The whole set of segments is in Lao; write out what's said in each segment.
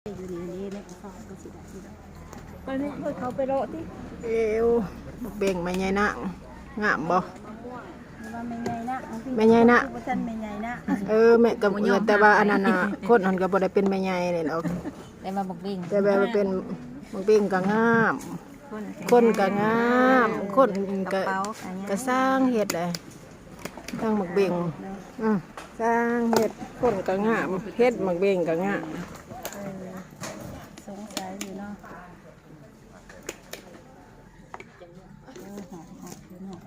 ຢູ່ນີ້ເດ້ ໃນກະສອບກໍຊິໄດ້ຢູ່ດອກ. ໄປແມ່ ເພິ່ນເຂົ້າໄປເລາະຕິ. ເອີວ ບັກເບັງແມ່ໃຫຍ່ນາງ ງາມບໍ່? ຫຼືວ່າແມ່ໃຫຍ່ນາງ ແມ່ໃຫຍ່ນາງ ບໍ່ທັນແມ່ໃຫຍ່ນາງ. ເອີ ແມ່ກໍ ແຕ່ວ່າອັນນັ້ນນະ ຄົນຫັ້ນກໍບໍ່ໄດ້ເປັນແມ່ໃຫຍ່ນີ້ດອກ ແຕ່ວ່າບັກເບັງ ແຕ່ວ່າເປັນ ບັກເບັງກໍງາມ ຄົນກໍງາມ ຄົນກໍ ກະເປົາກໍງາມ ກໍຊ່າງເຮັດແຫຼະ. ທາງໝາກເບັງ ອື ຊ່າງເຮັດ ຄົນກໍງາມ ເຮັດໝາກເບັງກໍງາມ. ເອີ ສົງໄສຢູ່ເນາະ. ໂອ້ ຫອມໆ ພີ່ນ້ອງ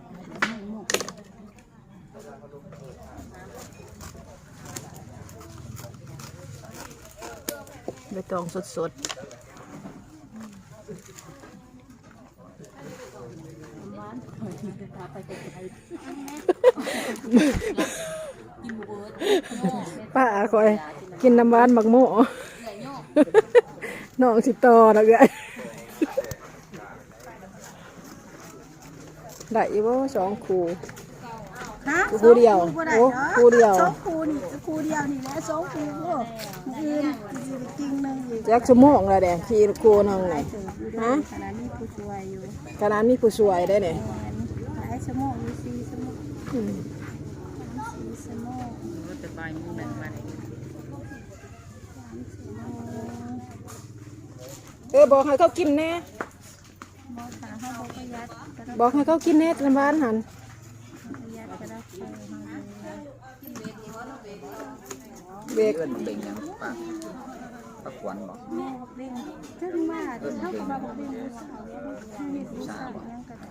ໃບຕອງສົດໆ. ປ້າຂ້ອຍກິນນ້ຳຫວານໝາກໂມ ນ້ອງຊິຕໍ່ລະເອື້ອຍ. ໄດ້ຢູ່ບໍ່ ສອງຄູ່? ຮະ ຄູ່ດຽວ. ສອງຄູ່ບໍ່ໄດ້ ໂອ້ ເນາະ ຄູ່ດຽວ ສອງຄູ່ນີ້ ຄູ່ດຽວນີ້ແຫຼະ ສອງຄູ່. ໂອ້ ມື້ອື່ນຊິໄປກິ່ງໜຶ່ງອີກ. ຈັກຊົ່ວໂມງລະເດ ຂີ່ຄູ່ໜຶ່ງນີ້? ຮະ ຂະໜາດມີຜູ້ຊ່ວຍຢູ່ ຂະໜາດມີຜູ້ຊ່ວຍໄດ້ນີ້. ແມ່ນ ຫຼາຍຊົ່ວໂມງຢູ່ ສີ່ຊົ່ວໂມງ. ອືມ ສີ່ຊົ່ວໂມງ ແຕ່ບ່າຍໂມງແມ່ນມາໄດ້. ເອີ ບອກໃຫ້ເຂົາກິນແດ່. ບໍ່ ຖ້າເຮົາບໍ່ປະຢັດກໍໄດ້ ບອກໃຫ້ເຂົາກິນແດ່ ນ້ຳຫວານຫັ້ນ. ປະຢັດກໍໄດ້ ເອີ ເຮົາຢູ່ ເບກ ເອີ້ນບັກເບັງຫຍັງ? ປາ ປາຂວັນບໍ? ແມ່ນ ບັກເບັງ ເຖິງວ່າເຂົາກໍວ່າບັກເບັງຢູ່ຊາວ ຢູ່ຊາວຫຍັງກໍໄດ້.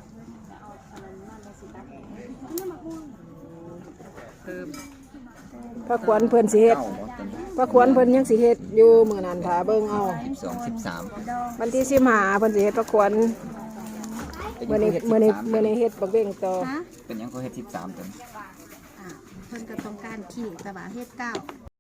ເພີ່ມ ປາຂວັນເພິ່ນຊິເຮັດ ເກົ້າບໍ່? ປາຂວັນເພິ່ນຍັງຊິເຮັດຢູ່ມື້ນັ້ນ ຖ້າເບິ່ງເອົາ. ສິບສອງ ສິບສາມ ວັນທີສິບຫ້າເພິ່ນຊິເຮັດປາຂວັນ. ເປັນຫຍັງ ມື້ນີ້ ຄືເຮັດ ມື້ນີ້ ສິບສາມ ມື້ນີ້ເຮັດບັກເບັງຕໍ່. ຮະ ເປັນຫຍັງຄືເຮັດສິບສາມຕົວນີ້? ອ່າ ເພິ່ນກໍຕ້ອງການຂີ້ ແຕ່ວ່າເຮັດເກົ້າ.